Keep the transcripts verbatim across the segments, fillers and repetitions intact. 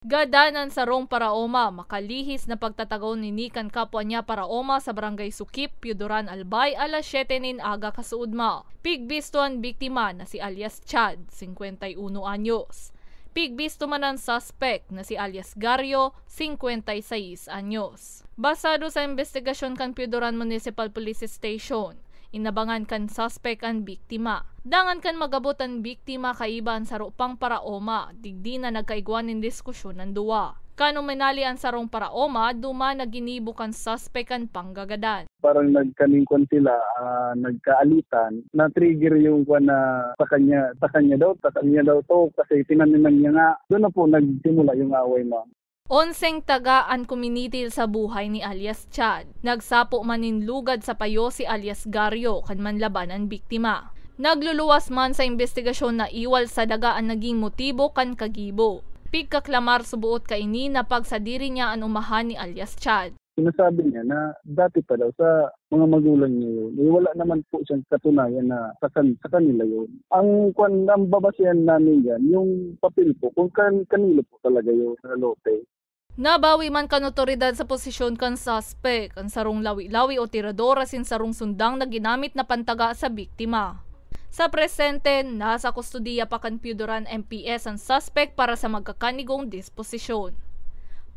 Gadan an sarong paraoma makalihis na pagtatagaw nini kan kapwa niya paraoma sa Barangay Sukip, Pioduran, Albay, alas siyete nin aga kasuodma. Pigbisto an biktima na si alias Chad, singkwenta y uno anyos. Pigbisto man an suspek na si alias Gario, singkwenta y seis anyos. Basado sa imbestigasyon kan Pioduran Municipal Police Station, inabangan kan suspek an biktima. Dangan kan mag-abot an biktima kaiba an saro pang paraoma, digdi na nagkaigwa nin diskusyon an duwa. Kan uminali an sarong paraoma, duman na ginibo kan suspek an panggagadan. Parang nagkaningkwan sila, ah, nagkaalitan. Na-trigger yung kwan na sa kanya, sa kanya daw, sa kanya daw 'to kasi tinaniman niya nga. Doon na po nagsimula yung away, ma'am. Onseng taga an kuminidil sa buhay ni alias Chad. Nagsapo man nin lugad sa payo si alias Gario kan manlaban an biktima. Nagluluwas man sa imbestigasyon na iwal sa daga an naging motibo kan kagibo. Pigkaklamar suboot kaini na pagsadiri niya an umahan ni alias Chad. Sinasabi niya na dati pa daw sa mga magulang niya yun. Eh, wala naman po siyang katunayan na sa, kan- sa kanila yun. Ang, kwan, ang babasihan namin dyan, yung papel po, kung kan, kanilo po talaga yun, sa lote. Nabawi man kan otoridad sa posisyon kan suspek an sarong lawi-lawi o tirador asin sarong sundang na ginamit na pantaga sa biktima. Sa presente, nasa kustodiya pa kan Pioduran M P S an suspek para sa magkakanigong disposisyon.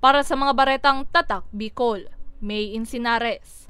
Para sa mga baretang Tatak Bicol, May Insinares.